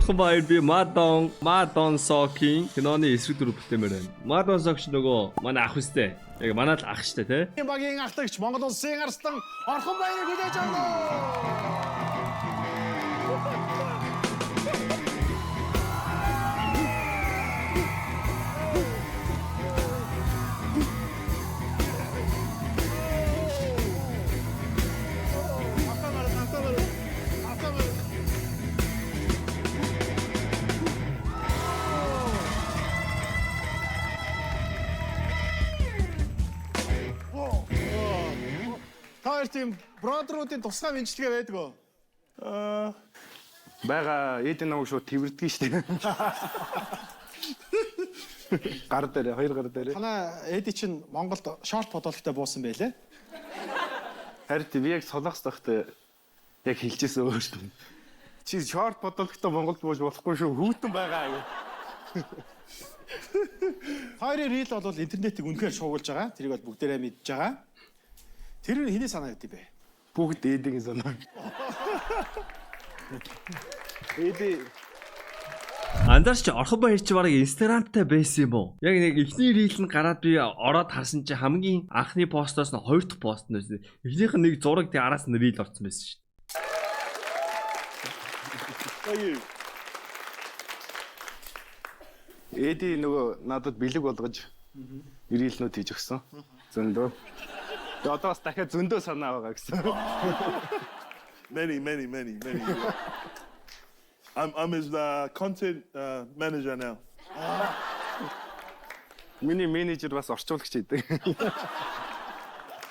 Орхон Баяр, би Мадон Сокийн киноны эсрэг дүр бүтээмээр байна. Мадон Сок ч нөгөө манай ах үстэй. Яг манай л ах штэ, тий. Багийн ахлагч, Монгол улсын арслан Орхон Баярыг хүлээж авлаа. Та хоёр тийм brother уудын тусгай мэндчилгээ байдаг уу? Бага Эдийн намайг шууд тэрвэрдэг шүү дээ. Гар дээр, хоёр гар дээр. Танай Эди чинь Монголд шорт футболтой буусан байлээ. Харин би яг Солонгос тахт яг хэлжсэн өөртөө. Чи шорт бодолтой Монголд бууж болохгүй шүү. Хүүтэн байгаа аяа. Та хоёрын reel бол интернетийг үнэхээр шуугуулж байгаа. Тэрийг бол бүгдээрээ мэдж байгаа. Тэр нь хэний санаа гэдэг бэ? Бүгд Эдигийн санаа. Эди. Анзаарч, Орхон Баяр чи бараг Instagram-тай байсан юм уу? Яг нэг эхний reel нь гараад би ороод харсан чи хамгийн анхны постоос нь хоёр дахь пост нь байсан. Эхнийх нь нэг зураг, тэг араас нь reel орсон байсан шүү дээ. Эди нөгөө надад бэлэг болгож reel нүүд хийж өгсөн. Зөндөө. Тэгээ одоо бас дахиад зөндөө санаа байгаа гэсэн. Many, many, many, many. I'm his content manager now. Миний менежер бас орчуулагч хийдэг.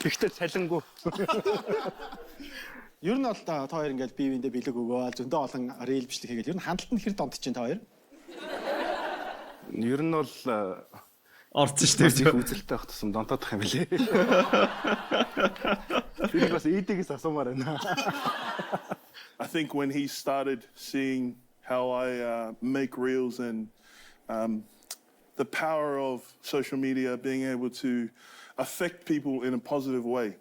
Тэгвэл цалингүй. Ер нь бол та хоёр ингээд бие биендээ бэлэг өгөөл, зөндөө олон reel бичлэг хийгээл. Ер нь хандлт нь хэр донтож чинь та хоёр? Ер нь бол Орсон шүү их дээ. үзэлтэй байх тусам донтоодох юм билээ. Тэр бас Эдигээс асуумаар байна. I think when he started seeing how I make reels and the power of social media being able to affect people in a positive way.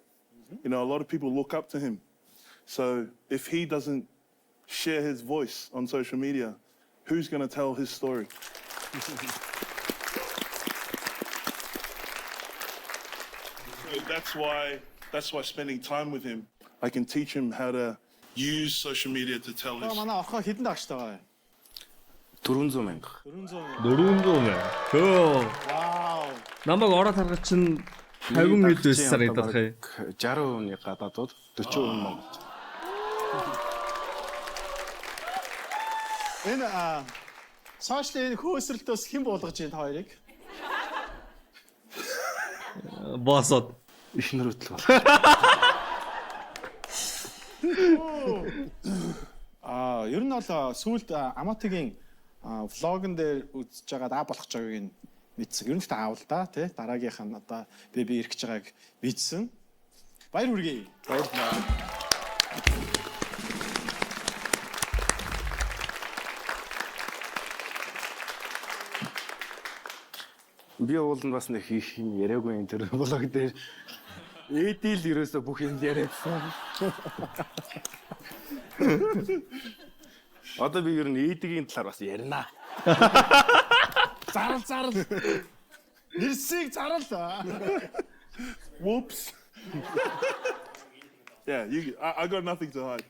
A lot of people look up to him. So if he doesn't share his voice on social media, who's going to tell his story? So that's why spending time with him, I can teach him how to use social media to tell his Манай Орхон хэдэн дагчтай байгаа вэ? 400 мянга. 400. 400 мянга. Хөө. Вау. Намайг ороод харахад чинь 50 хэд байсан санагдах юм. 60% нь гадаадууд, 40% нь Монголд. Энэ social энэ хөөсрөлтөөс хэн буулгаж байна та хоёрыг? Боосод. Эхнэрүүд л бол. Ер нь бол сүүлд Аматигийн vlog н дээр үзэж байгаад аа болох гэж байгааг нь мэдсэн. Ер нь л аав л да, тий. Дараагийнх нь одоо baby ирэх гэж байгааг мэдсэн. Баяр хүргэе. Баярлалаа. Би уул нь бас нэг их юм яриаггүй энэ тэр блог дээр. Эди л ерөөсө бүх юм яриадсан. Одоо би ер нь Эдигийн талаар бас ярина. Зарал, зарал. Нэрсийг зарал. Whoops. Yeah, you. I got nothing to hide.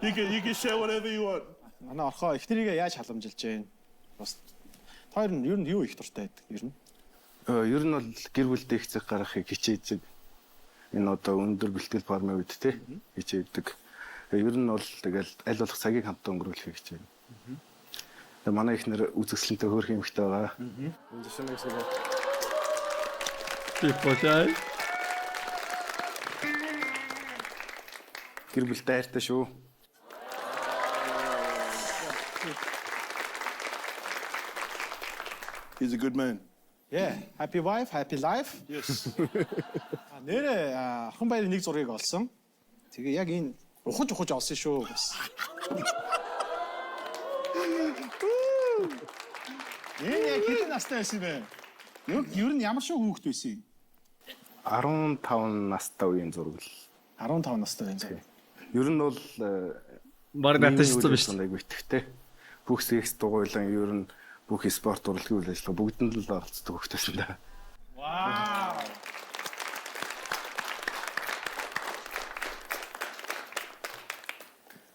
You can share whatever you want. Манай Орхоо эхнэрийгээ яаж халамжилж байна? Бас та хоёр нь ер нь юу их дуртай байдаг ер нь? Ер нь бол гэр бүлдээ их цаг гаргахыг хичээдэг. Энэ одоо өндөр бэлтгэл формын үед те хичээдэг. Ер нь бол тэгэл аль болох цагийг хамтаа өнгөрүүлэхийг хичээдэг. Тэгээ манай эхнэр үзэсгэлэнтэй хөөрхөн эмэгтэй байгаа. Би бочай. Гэр бүлдээ хайртай шүү. He's a good man. Yeah, happy wife, happy life. Yes. Нэрээ Орхон Баярын нэг зургийг олсон. Тэгээ яг энэ ухаж ухаж олсон шүү бас. Энэ яг хэдэн настай байсан бэ? Ер нь ямар шиг хүүхэд байсан юм? 15 настай үеийн зураг л. 15 настай байсан. Ер нь бол Бараг надад шицсэн биш. Айгу итгэвтэй. Бүх секс дугуйлан ер нь бүх спорт урлагийн үйл ажиллагаа бүгдэнд л оролцдог хөхтэйсэн да. Вау.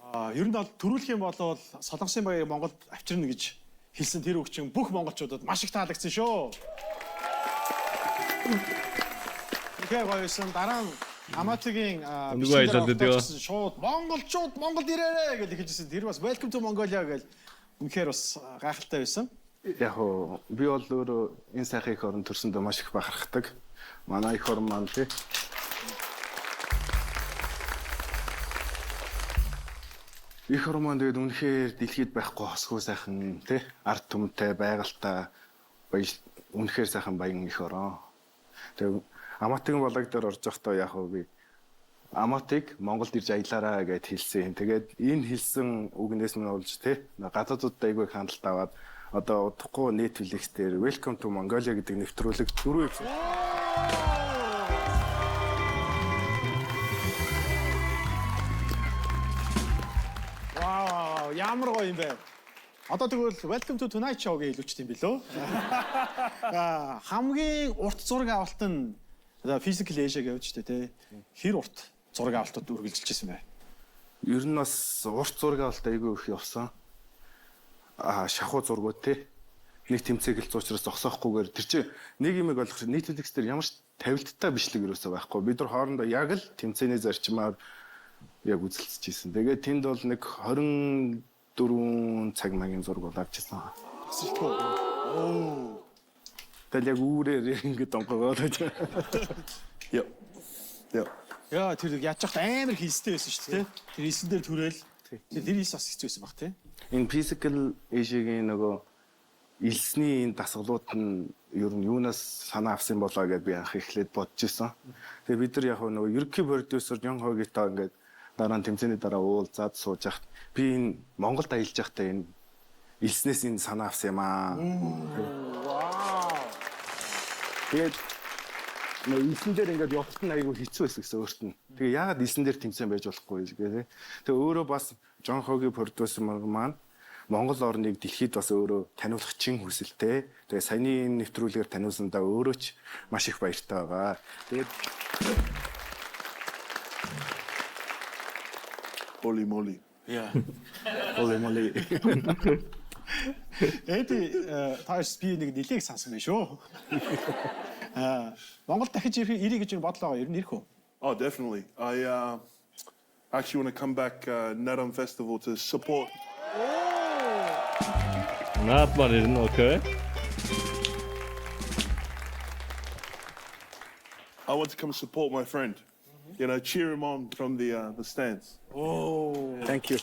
А ер нь бол төрүүлэх юм бол Солонгосын багийг Монголд авчирна гэж хэлсэн тэр үг чинь бүх монголчуудад маш их таалагдсан шүү. Тэгэхээр гоё байсан. Дараа нь Аматигийн Нөгөө аялал дээр гэсэн шууд монголчууд Монголд ирээрэй гэж хэлжсэн. Тэр бас welcome to Mongolia гэж үнэхээр бас гайхалтай байсан. Яг уу би бол өөрөө энэ сайхан эх орон төрсөндөө маш их бахархдаг. Манай эх орон маань тий. Эх орон маань тэгээд үнэхээр дэлхийд байхгүй хосгүй сайхан тий ард түмэнтэй байгальтай үнэхээр сайхан баян эх орон. Тэгээд Аматигийн vlog дээр орж явахдаа яг уу би Аматиг Монголд ирж аялаараа гэд хэлсэн. Тэгээд энэ хэлсэн үгнээс минь болж тий гадаадуудад айгүй их хандлт аваад одоо удахгүй Netflix дээр Welcome to Mongolia гэдэг нэвтрүүлэг дөрөв episode. Вау, ямар гоё юм бэ. Одоо тэгвэл Welcome to Tonight Show гэж хэлүүлчих юм билүү? Аа, хамгийн урт зураг авалт нь одоо Physical Asia гэж шүү дээ, тий. Хэр урт зураг авалтууд үргэлжилж ирсэн бэ? Ер нь бас урт зураг авалт айгүй их явсан. Аа, шахуу зургууд тий. Нэг тэмцээгэл зуучраас зогсоохгүйгээр тэр чинь нэг юм ойлгох Netflix дээр ямар ч тавилттай бичлэг ерөөсөө байхгүй. Бид нар хоорондоо яг л тэмцээний зарчмаар яг үзэлцэж ирсэн. Тэгээд тэнд бол нэг 24 цаг маягийн зураг бол авч ирсэн. Тасралтгүй. Оо. Тэгэл яг үүрээр ингээд донгогоод. Yep. Yep. Яа, тэр яаж яхад амар хийстэй байсан шүү дээ, тий. Тэр хийсэн дээр түрээл. Тэр хийс бас хэцүү байсан баг, тий. Энэ Physical Asia-гийн нөгөө элсний энэ дасгалууд нь ер нь юунаас санаа авсан болоо гэдээ би анх эхлээд бодож исэн. Тэгээ бид нар яг нөгөө ерөнхий продюсер Йон Хогитой ингээд дараа нь тэмцээний дараа уулзаад сууж яхад би энэ Монголд аялж байхдаа энэ элснээс энэ санаа авсан юм аа. Вау. Тэгээд нөгөө элсэн дээр ингээд явахт нь айгүй хэцүү байсан гэсэн өөрт нь. Тэгээ яагаад элсэн дээр тэмцээн байж болохгүй гэх. Тэгээ өөрөө бас Жон Хогийн продюсер маань Монгол орныг дэлхийд бас өөрөө таниулах чин хүсэлтэй. Тэгээ саяны энэ нэвтрүүлгээр таниулсандаа өөрөө ч маш их баяртай байгаа. Тэгээд Holy moly. Яа. Holy moly. Эди тааш би нэг нилээг сансан байх шүү. Аа, Монгол дахиж ирэх гэж бодлоо байгаа. Ер нь ирэх үү? Oh, definitely. I actually want to come back Naadam Festival to support. Наадмаар ирнэ, okay. I want to come support my friend. You know, cheer him on from the stands. Oh. Thank you.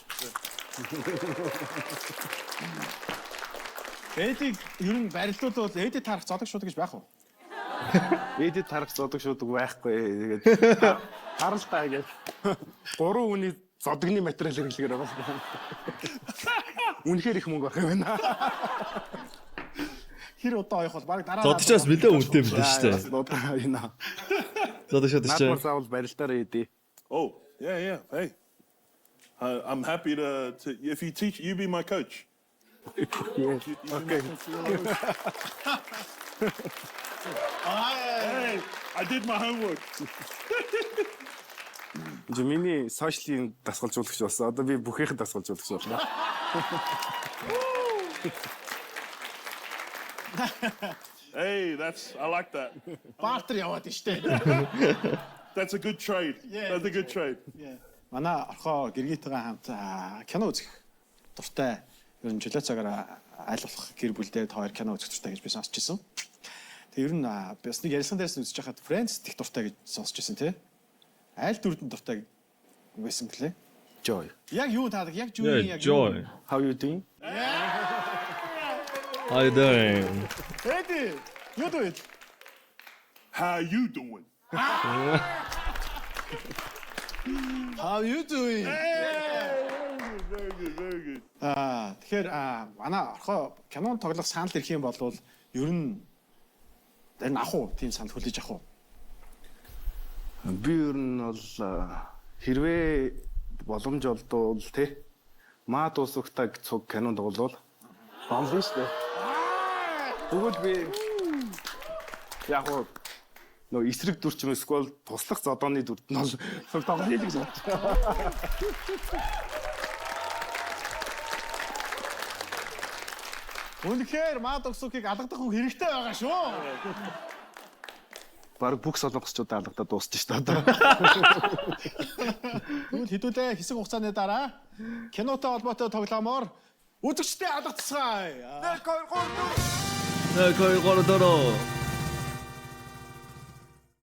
Эдиг ер нь барилдуул Эди тарах зодог шудаг гэж байх уу? Эди тарах зодог шудаг байхгүй. Тэгээд харалтаа гэж. Гурван хүний зодогны материал хэрэглэгээр байгаа. Үнэхээр их мөнгө авах юм байна. Хэр удаа ойх бол баг дараа Зодчоос нэлээ үнэтэй билээ шүү дээ. Удаа энэ. Зодог шудаг чи. Наадмаар заавал барилдаараа идэе. Oh, yeah, yeah. Hey. I'm happy to if you teach, you be my coach. Okay. Hey, I did my homework. Жи миний сошиалын дасгалжуулагч болсон. Одоо би бүхийнх дасгалжуулагч болно. Hey, I like that. Бартер яваад штэ. That's a good trade. Yeah. That's a good trade. Манай Орхоо гэргийтайгаа хамт кино үзэх дуртай. Ер нь чөлөө цагаараа аль болох гэр бүлдээ та хоёр кино үзэх дуртай гэж би сонсч ирсэн. Тэгээ ер нь бас нэг ярилцсан дээрс үзэж байхад Friends их дуртай гэж сонсч ирсэн тий. Аль дүрдэн дуртай байсан гэлээ? Joy. Яг юу таадаг? Яг юу яг Joy. How you doing? How you doing? Эди, you do it. How you doing? How you doing? Very good, very good. Аа, тэгэхээр манай Орхоо кинонд тоглох санал ирэх юм бол ер нь энэ авах уу? Тийм санал хүлээж авах уу? Би ер нь бол хэрвээ боломж олдвол тий Маа дуусахтаа цуг кинонд тоглол гомдсон шүү дээ. Тэгвэл би яг уу нөө эсрэг дүр ч юм эсвэл туслах зодооны дүрд нь бол цуг тоглоё л гэж бодож байна. Үнэхээр Ма Доксукийг алгадах хүн хэрэгтэй байгаа шүү. Бараг бүх солонгосчуудаа алгадаад дуусчих шүү дээ одоо. Тэгвэл хэдүүлээ хэсэг хугацааны дараа кинотой холбоотой тоглоомоор үзэгчдээ алгацгаая. 1 2 3 4.